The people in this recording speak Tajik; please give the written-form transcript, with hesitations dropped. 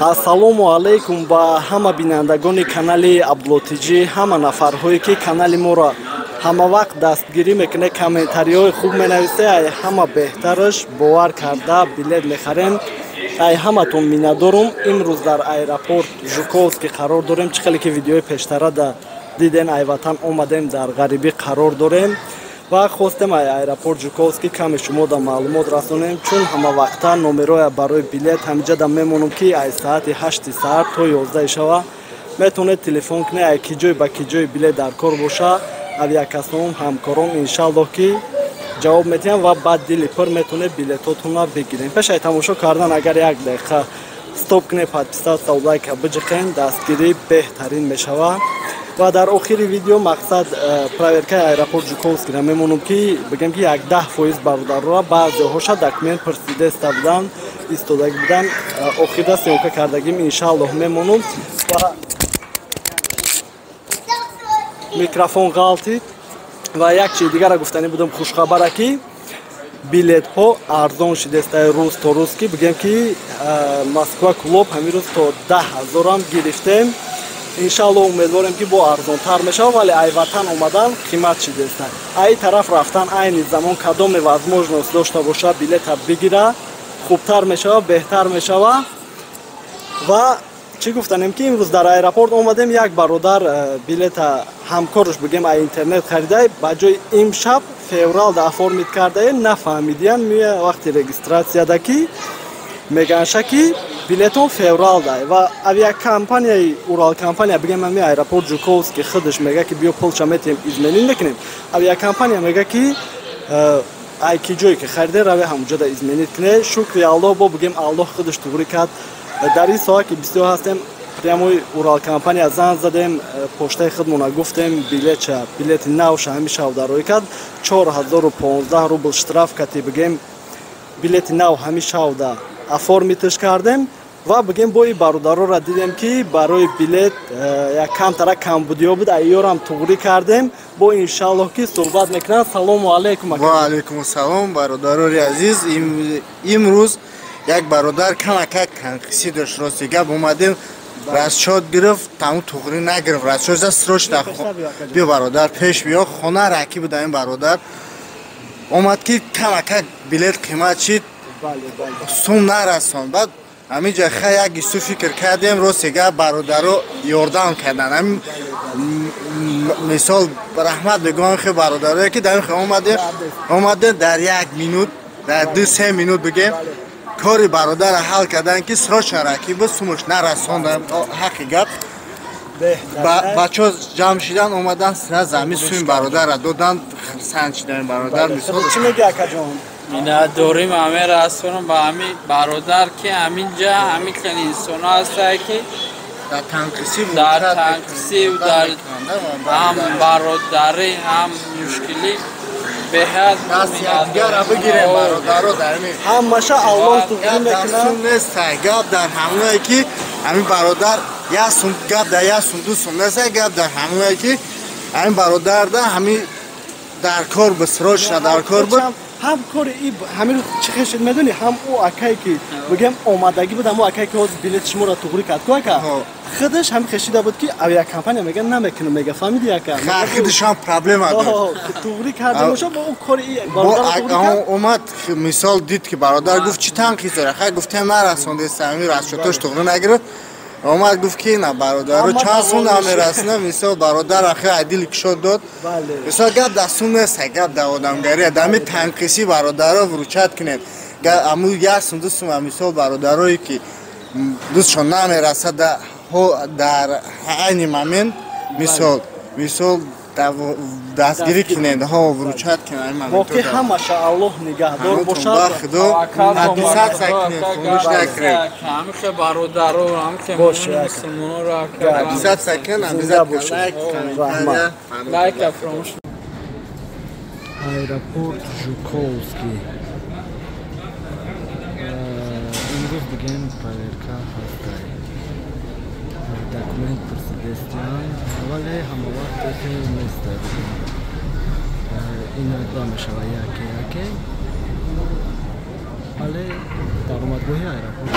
Ассалому алайкум ба ҳама бинандагони канали Абдулло ТЖ, ҳама нафарҳое ки канали моро ҳама вақт дастгирӣ мекунед, комментариҳои хуб менависед, ай ҳама беҳтараш бовар карда билет мехарем. Ай ҳаматон миннатдорум. Имрӯз дар аэропорт Жуковский қарор дорем. Чӣ хеле ки видеои пештара да диден, ай ватан омадем, дар ғарибӣ қарор дорем ва хостем ай аэропорт Жуковский каме шумо да маълумот расонем, чун ҳама вақта номероя барои билет ҳамиҷа да мемонам, ки ай саати 8 саҳар то 11 шава метавонед телефон кунед, ай ки ҷой ба ки ҷои билет дар кор боша, авиакассаом ҳамкором иншаллоҳ ки ҷавоб медиҳам ва баъд дили пур метавонед билетотонро бигирем. Пеш ай тамошо кардан агар як дақиқа стоп кунед, подписаться, лайка биҷиқен, дастгирӣ беҳтарин мешавад. Ва дар охири видео мақсад проверкаи аэропорт Жуковскийро мемонам, ки бигем, ки як 10% бародарро баъзеҳоша документ пурсидаиста буданд, истодагӣ буданд, охирда съёмка кардагим, иншаллоҳ мемонам. Ва микрофон ғалтид. Ва як чизи дигарро гуфтанӣ будам, хушхабара, ки билетҳо арзон шидестаи рӯз то рӯз, ки бигем, ки Москва Кӯлоб ҳамин рӯз то 10 000-ам гирифтем. Иншалло умедворем, ки бо арзонтар мешавад, вале ай ватан омадан қимат шидеста. Ай тараф рафтан айни замон кадоме возможность дошта боша, билета бигира, хубтар мешавад, беҳтар мешавад. Ва чӣ гуфтанем, ки имрӯз дар аэропорт омадем, як бародар билета ҳамкорш бигем ай интернет харида, ба ҷои имшаб февралда оформить кардае, нафаҳмидиян. Мея вақти регистрацияда ки меганша, ки билетон февралда. Ва авиакомпанияи Уралкомпания бигем, ами аэропорт Жуковский худаш мега, ки биё, пулша метиҳем, изменить мекунем. Авиакомпания мега, ки ай ки ҷое ки хариде, раве ҳамуҷода изменить куне. Шукри Аллоҳ, бо бигем, Аллоҳ худаш туғрӣ кард. Дар ин соат ки бисёр ҳастем, прямой Уралкомпания занг задем, поштаи худмона гуфтем, билетша, билети навша ҳами шав дароӣ кард. 4015 рубл штраф кати бигем, билети нав ҳами шавда оформить кардем. Ва бигем, бои бародароро дидем, ки барои билет як камтара камбудиё буд, айёрам туғрӣ кардем. Бо иншаллоҳ ки суҳбат мекунанд. Салому алайкум. Ва алайкум ассалом, бародарори азиз. Имрӯз як бародар камакак танқисӣ дошт, рости гап, омадем, расчёт гирифт, таму туғрӣ нагирифт расчёт за срочно. Биё, бародар, пеш биё. Хона раки буда, ин бародар омад, ки камакак билет қимат шид, сум нарасон. Баъд ҳамин ҷа ха як ису фикр кардем, рости гап, бародаро ёрдам кардан. Ҳамин мисол раҳмат мегӯям хе бародарое, ки дар ин хе омадем, дар як минут, дар 2-3 минут бигем, кори бародарро ҳал кардан, ки срочно раки буд, сумуш нарасондам. Ҳаққи гап, бачаҳо ҷамъ шидан, омадан, сразу ҳамин суми бародарро додан, хурсанд шидан бародар мисол. Чӣ мегӯ, акаҷон? Миннатдорим ҳаме расонам ба ҳами бародар, ки ҳаминҷа ҳамин хел инсоно ҳастае, ки дар танқисӣ дар танқисӣ, дар ҳам бародарӣ, ҳам мушкилӣ беҳад. Даст якдигарро бигирем, бародаро, дар ҳамаша Аллоҳ туғрӣ мекунад. Сум нест, гап дар ҳамоне, ки ҳамин бародар як сум, гап дар як сум, ду сум нест, гап дар ҳамоне, ки ҳамин бародарда ҳамин дар кор буд, срочно дар кор буд. Ҳам кори и ҳамин чӣ хешид, медонӣ, ҳам ӯ акае, ки бигем омадагӣ буд, ҳам ӯ акае, ки ҳозир билети шуморо туғрӣ кард ку, ака худаш ҳам хешида буд, ки авиакомпания мега, намекунам, мега, фаҳмиди, ака? Худашам проблема дошт. Туғрӣ карда боша, бо ӯ кори омад, мисол, дид, ки бародар гуфт, чӣ танқис дора. Хай, гуфтем, нарасондест, ҳамин расчётош туғрӣ нагирифт. Омад, гуфт, ки на, бародаро, чанд сум намерасина. Мисол, бародар ахи адили кушод дод. Мисол, гап дар сум нест, гап дар одамгария, дар ҳамин танқисӣ. Бародаро, выручать кунед. Аму як сум, ду сум, мисол, бародарое, ки дустшон намерасад дар айни момент, мисол, дастгирӣ кунед, ҳо, выручать кунед. Боқӣ ҳамаша Аллоҳ нигаҳдор бошад. Худо подписаться кунед, фурӯш накунед. Ҳамихе бародаро, ҳамихе мусулмоноро. Подписаться кунед, обязательно лайк, Раҳмат. Лайка фаромӯш. Аэропорт Жуковский имрӯз бигем проверка ҳастай, документ пурсидестиан, вале ҳамавақт хел нестай. Иногда мешава, яке яке, вале даромадгоҳи аэропорт.